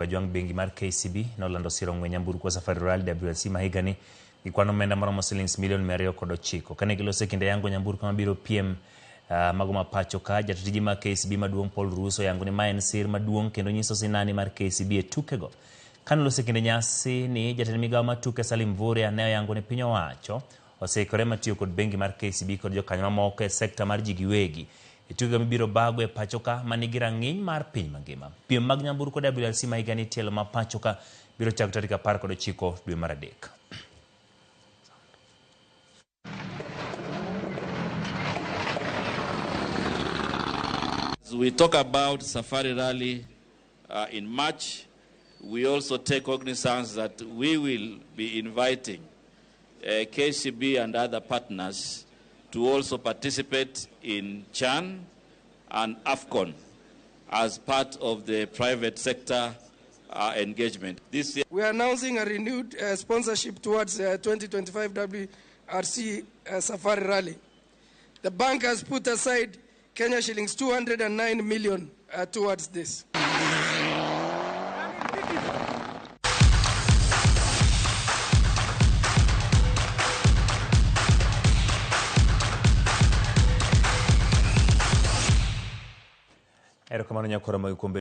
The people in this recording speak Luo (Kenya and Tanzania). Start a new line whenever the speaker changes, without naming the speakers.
Kajwang' bengi mar KCB nolando siro ng'we nyamburko Safari Rally WRC ma higani gi kwan omenda maromo silings milion 209. Kane giloso e kinde yango nyamburko mabiro piem mago ma pacho ka, jatend tije mag KCB maduong' Paul Russo oyango ni ma en sir maduong' kendo nyiso sinani mar KCB e tukego. Kane oloso e kinde nyasi ni, jatend migawo mar tuke Salim Mvurya ne oyango ni piny owacho oseikore mar tiyo kod bengi mar KCB kod jokanyo mamoko e sekta mar ji giwegi e tukego mibiro bago e pacho ka ma nigi rang'iny mar piny mangima. Piem mag nyamburko WRC ma higani tielo ma pacho ka biro chako tarik 19 dwe mar adek.
As we talk about Safari Rally in March, we also take cognizance that we will be inviting KCB and other partners to also participate in CHAN and AFCON as part of the private sector engagement. This year,
we are announcing a renewed sponsorship towards 2025 WRC Safari Rally. The bank has put aside Kenya shillings 209 million towards this.
Erokamano nyakwara mag kombe.